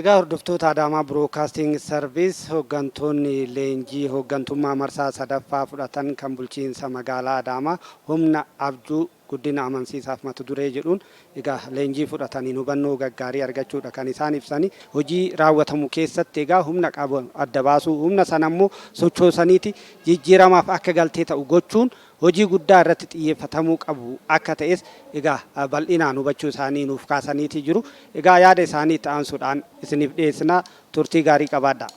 Egaa hordoftoota Adaamaa Broadcasting Service, hooggantoonni leenjii hooggantummaa marsaa sadaffaa fudhatan kan bulchiinsa magaalaa Adaamaa humna abjuu guddina amansiisaaf mata duree jedhuun egaa leenjii fudhataniin hubannoo gaggaarii argachuudha kan isaan ibsanii. Hojii raawwatamu keessatti egaa humna qabu adda baasuu, humna sana immoo sochoosaniiti jijjiiramaaf akka galtee ta'u gochuun hojii guddaa irratti xiyyeeffatamuu qabu akka ta'es egaa bal'inaan hubachuu isaanii nuuf kaasaniiti jiru. Egaa yaada isaanii itti aansuudhaan isiniif dhiyeessina, turtii gaarii qabaadhaa.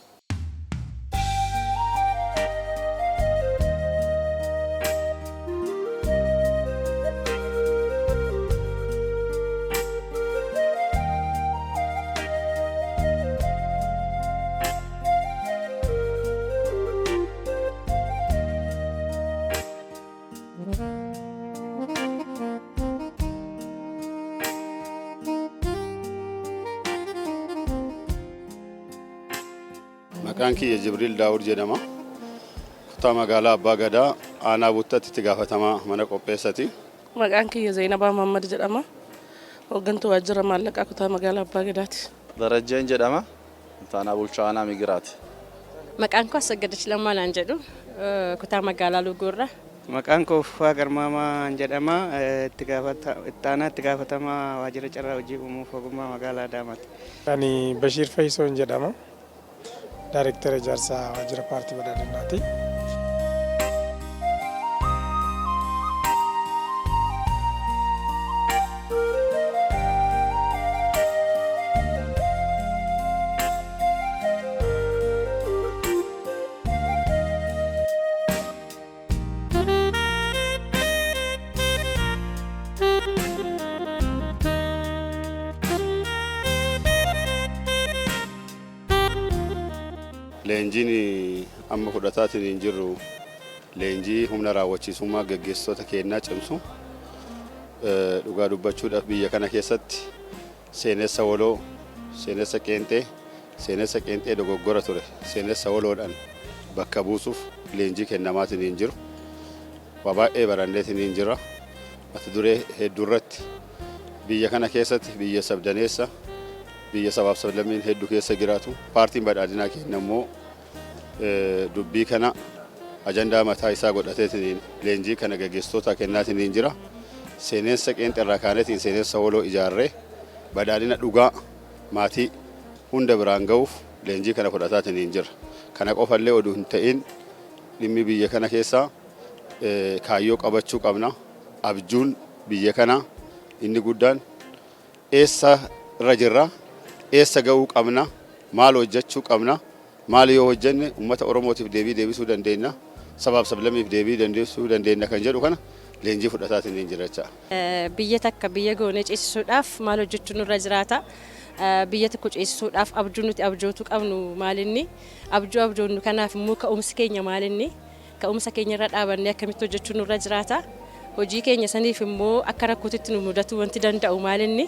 Maqaan kiyya Jibriil Daawud jedhama. Kutaa magaalaa Abbaa Gadaa aanaa Buttatti itti gaafatamaa mana qopheessati. Maqaan kiyya Zainabaa Muhammad jedhama. Hooggantuu waajjira maallaqaa kutaa magaalaa Abbaa Gadaati. Darajjeen jedhama. Ittaanaa bulchaa aanaa Migiraati. Maqaan koo Assaggadachi Lammaa naan jedhu, kutaa magaalaa Luguurra. Maqaan koo Fufaa Garmaamaa jedhama. Itti aanaa itti gaafatamaa waajjira carraa hojii uumuuf ogummaa magaalaa Adaamaati. Ani Bashiir Fayisoon jedhama. Daayirektara ijaarsa waajjira paartii badhaadhinaati. Leenjiin amma fudhataatiin hin jirru leenjii humna raawwachiisummaa gaggeessitoota keenyaa cimsu. Dhugaa dubbachuudhaaf, biyya kana keessatti seenessa waloo, seenessa qeenxee, seenessa qeenxee dogoggora ture seenessa waloodhaan bakka buusuuf leenjii kennamaatiin hin jiru. Waa baay'ee baranneetiin hin jira. Mata duree hedduu irratti biyya kana keessatti, biyya sabdaneessa, biyya sabaaf sablammiin hedduu keessa jiraatu, paartiin badhaadhinaa keenya immoo dubbii kana ajandaa mataa isaa godhateetiin leenjii kana gaggeessitoota kennaatiin hin jira. Seenessa qeenxee irraa kaaneetiin seenessa waloo ijaarree badhaadhina dhugaa maatii hunda biraan ga'uuf leenjii kana fudhataatiin hin jira. Kana qofallee oduu hin ta'in, dhimmi biyya kana keessaa kaayyoo qabachuu qabna. Abjuun biyya kanaa inni guddaan eessa irra jirra, eessa ga'uu qabna, maal hojjechuu qabna, maal yoo hojjenne uummata Oromootiif deebii deebisuu dandeenya, sabaaf sablammiif deebii deebisuu dandeenya kan jedhu kana leenjii fudhataatiin hin jira jecha. Biyya takka biyya goonee ceesisuudhaaf maal hojjechuun nurra jiraata? Biyya tokko ceesisuudhaaf abjuu nuti abjootuu qabnu maalinni? Abjuu abjoonnu kanaaf immoo ka'umsi keenya maalinni? Ka'umsa keenya irra dhaabannee akkamitti hojjechuun nurra jiraata? Hojii keenya saniif immoo akka rakkootitti nu mudatu wanti danda'u maalinni?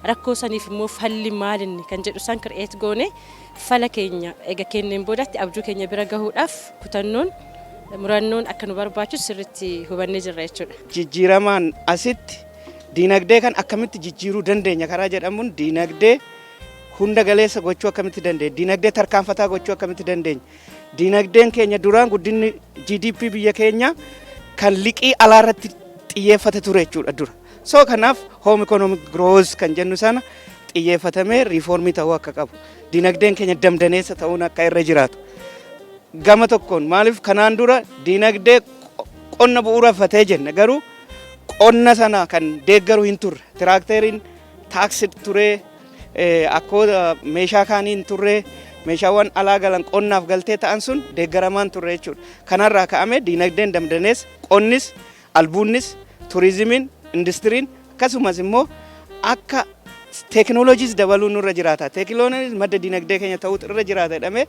Rakkoo saniif immoo falli maalinni kan jedhu san create goone, fala keenya ega kenneen boodatti abjuu keenya bira gahuudhaaf kutannoon, murannoon akka nu barbaachisu sirriitti hubannee jirra jechuudha. Jijjiiramaan asitti diinagdee kan akkamitti jijjiiruu dandeenya karaa jedhamuun, diinagdee hunda galeessa gochuu akkamitti dandeenya, diinagdee tarkaanfataa gochuu akkamitti dandeenya? Diinagdeen keenya duraan guddinni GDP biyya keenya kan liqii alaa irratti xiyyeeffate ture jechuudha dura. So kanaaf home economic growth kan jennu sana xiyyeeffatamee riifoormii ta'uu akka qabu. Diinagdeen keenya damdaneessa ta'uun akka irra jiraatu. Gama tokkoon maaliif kanaan dura diinagdee qonna bu'uureffatee jenna, garuu qonna sana kan deeggaru hin turre. Tiraakteriin taaksii ture, akkoo meeshaa kaanii hin turre, meeshaawwan alaa galan qonnaaf galtee ta'an sun deeggaramaan turre jechuudha. Kanarraa ka'amee diinagdeen damdanees qonnis, albuunnis, turizimiin, industiriin, akkasumas immoo akka teekinooloojiis dabaluun nurra jiraata. Teekinooloojiin madda diinagdee keenya ta'uutu irra jiraata jedhamee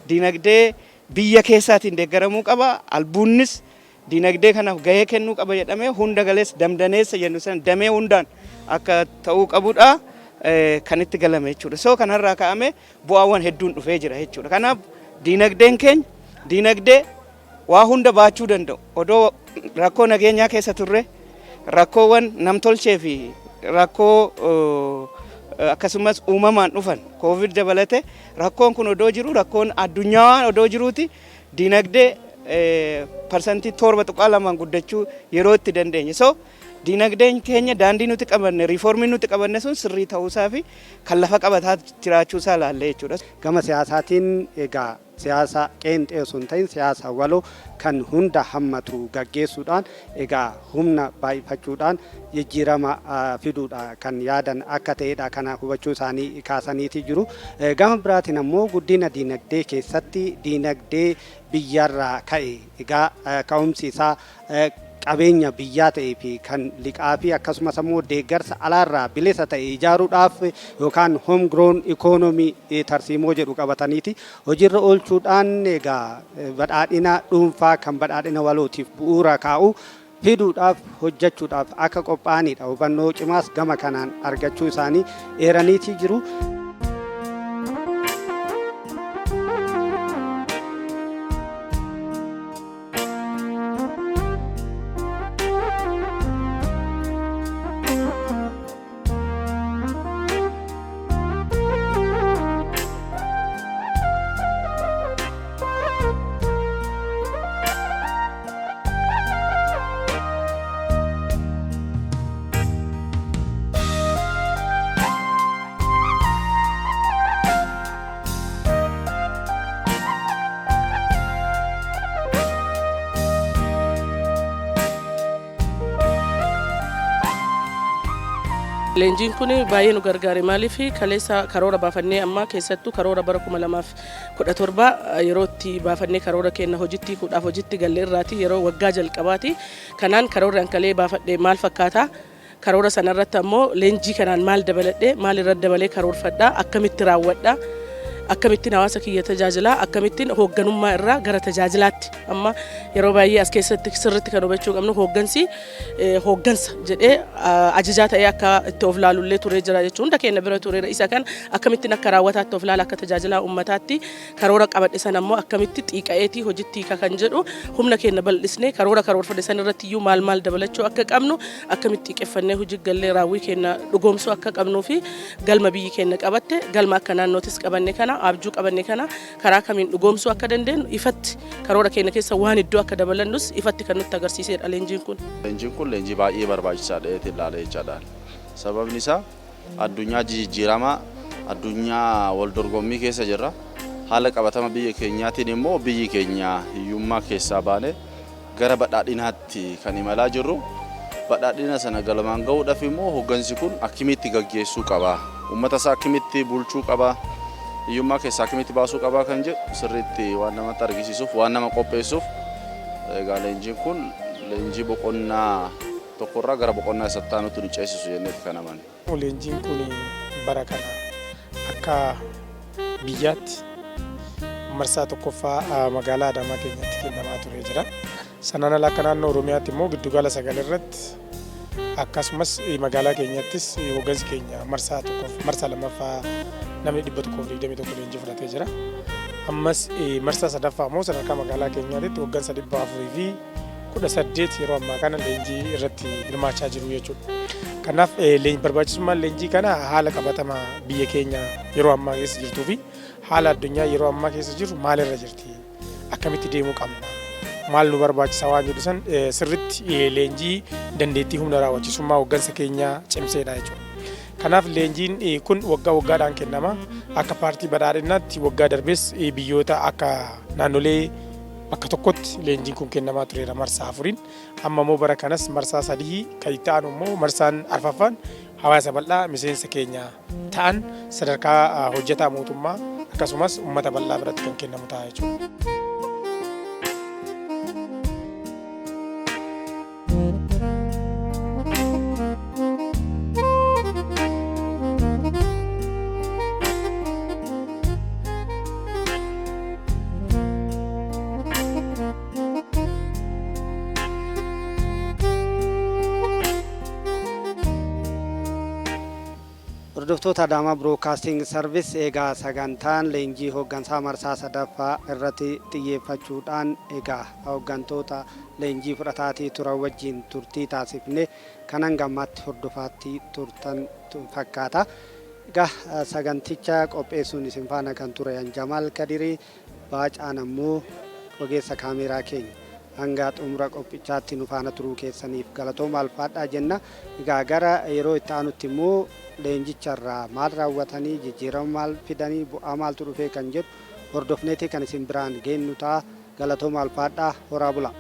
diinagdee biyya keessaatiin deeggaramuu qaba. Albuunnis diinagdee kanaaf gahee kennuu qaba jedhamee hunda galeessa damdaneessa jennu sana damee hundaan akka ta'uu qabudha kan itti galame jechuudha. So kanarraa ka'amee bu'aawwan hedduun dhufee jira jechuudha. Kanaaf diinagdeen keenya diinagdee waa hunda baachuu danda'u. Odoo rakkoo nageenyaa keessa turre, rakkoowwan namtolchee fi rakkoo Akkasumas uumamaan dhufan Covid dabalate rakkoon kun odoo jiru, rakkoon addunyaa odoo jiruuti, diinagdee 7.2% guddachuu yeroo itti dandeenye. So diinagdeen keenya daandii nuti qabanne, riiformiin nuti qabanne sun sirrii ta'uusaa fi kan lafa qabataa jiraachuusaa ilaallee jechuudha. Gama siyaasaatiin egaa siyaasa qeenxee osoo hin ta'in siyaasa waloo kan hunda hammatu gaggeessuudhaan egaa humna baay'ifachuudhaan jijjiirama fiduudha kan yaadan akka ta'edha kana hubachuu isaanii kaasaniiti jiru. Gama biraatiin ammoo guddina diinagdee keessatti diinagdee biyyarraa ka'e egaa ka'umsi isaa qabeenya biyyaa ta'ee fi kan liqaa fi akkasumas ammoo deeggarsa alaarraa bilisa ta'e ijaaruudhaaf yookaan home grown economy tarsiimoo jedhu qabataniiti hojiirra oolchuudhaan egaa badhaadhina dhuunfaa kan badhaadhina walootiif bu'uura kaa'u fiduudhaaf hojjechuudhaaf akka qophaa'anidha. Hubannoo cimaas gama kanaan argachuu isaanii eeraniitii jiru. Leenjiin kun baay'ee nu gargaare. Maaliif, kaleessa karoora baafannee, amma keessattuu karoora bara 2017 yeroo itti baafannee karoora keenya hojiitti hiikuudhaaf hojiitti galle irraati yeroo waggaa jalqabaati. Kanaan karoorri an kalee baafadhe maal fakkaata? Karoora sanarratti ammoo leenjii kanaan maal dabaladhe? Maal irratti dabalee karoorfadha? Akkamitti raawwadha? Akkamittiin hawaasa kiyya tajaajilaa? Akkamittiin hoogganummaa irraa gara tajaajilaatti? Amma yeroo baay'ee as keessatti sirritti kan hubachuu qabnu, hooggansi hooggansa jedhee ajajaa ta'ee akka itti of laalullee turee jira jechuun hunda keenya bira tureera. Isa kan akkamittiin akka raawwataatti of laala, akka tajaajilaa uummataatti karoora qabadhe sana ammoo akkamitti xiiqa'eetii hojitti hiika kan jedhu, humna keenya bal'isnee karoora karoorfadhe sana irratti iyyuu maal maal dabalachuu akka qabnu, akkamitti xiiqeffannee hojii gallee raawwii keenya dhugoomsuu akka qabnuu fi galma biyyi keenya qabatte, galma akka naannootis qabanne kana, abjuu qabanne kana karaa kamiin dhugoomsuu akka dandeenyu ifatti karoora keenya keessa waan iddoo akka dabalannus ifatti kan nutti agarsiisedha leenjiin kun. Leenjiin kun leenjii baay'ee barbaachisaadha jedhee ilaala jechaadha. Sababni isaa addunyaa jijjiiramaa, addunyaa wal dorgommii keessa jirra. Haala qabatama biyya keenyaatiin immoo biyyi keenya hiyyummaa keessaa baanee gara badhaadhinaatti kan imalaa jirru. Badhaadhina sana galmaan gahuudhaaf immoo hooggansi kun akkamitti gaggeessuu qaba? Uummata isaa akkamitti bulchuu qaba? Hiyyummaa keessaa akkamitti baasuu qaba kan jedhu sirriitti waan namatti argisiisuuf, waan nama qopheessuuf, egaa leenjiin kun leenjii boqonnaa tokkorraa gara boqonnaa isatti aanutti nu ceesisu jenneeti kan amanu. Leenjiin kun bara kana akka biyyaatti marsaa tokkoffaa magaalaa Adaamaa keenyatti kennamaa turee jira. Sanaan ala akka naannoo Oromiyaatti immoo giddugala 9 irratti, akkasumas magaalaa keenyattis hooggansi keenya marsaa tokkoof marsaa lammaffaa namni 121 leenjii fudhatee jira. Ammas marsaa sadaffaa immoo sadarkaa magaalaa keenyaatitti hooggansa 418 yeroo ammaa kana leenjii irratti hirmaachaa jiru jechuudha. Kanaaf barbaachisummaan leenjii kana haala qabatama biyya keenya yeroo ammaa keessa jirtuu fi haala addunyaa yeroo ammaa keessa jiru, maalirra jirti? Akkamitti deemuu qabna? Maal nu barbaachisa waan jedhu san sirritti leenjii dandeettii humna raawwachiisummaa hooggansa keenyaa cimseedha jechuudha. Kanaaf leenjiin kun waggaa waggaadhaan kennama. Akka paartii badhaadhinaatti waggaa darbees biyyoota akka naannolee bakka tokkotti leenjiin kun kennamaa tureera marsaa afuriin. Amma immoo bara kanas marsaa sadii, kan itti aanu immoo marsaan arfaffaan hawaasa bal'aa miseensa keenya ta'an, sadarkaa hojjetaa mootummaa akkasumas uummata bal'aa biratti kan kennamu ta'a jechuudha. Hordoftoota Adaamaa Broadcasting Service, egaa sagantaan leenjii hooggansaa marsaa sadaffaa irratti xiyyeeffachuudhaan egaa hooggantoota leenjii fudhataatii turan wajjin turtii taasifne kan hanga ammaatti hordofaatti turtan fakkaata. Egaa saganticha qopheessuun isin faana kan ture Jamaal Kadirii, Baacaan ammoo ogeessa kaameeraa keenya. Hanga xumura qophichaatti nu faana turuu keessaniif galatooma, alfaadhaa jenna. Egaa gara yeroo itti aanutti immoo leenjicharraa maal raawwatanii, jijjiirama maal fidanii, bu'aa maaltu dhufee kan jedhu hordofneeti kan isin biraan geenyu ta'a. Galatooma, alfaadhaa, horaa bula.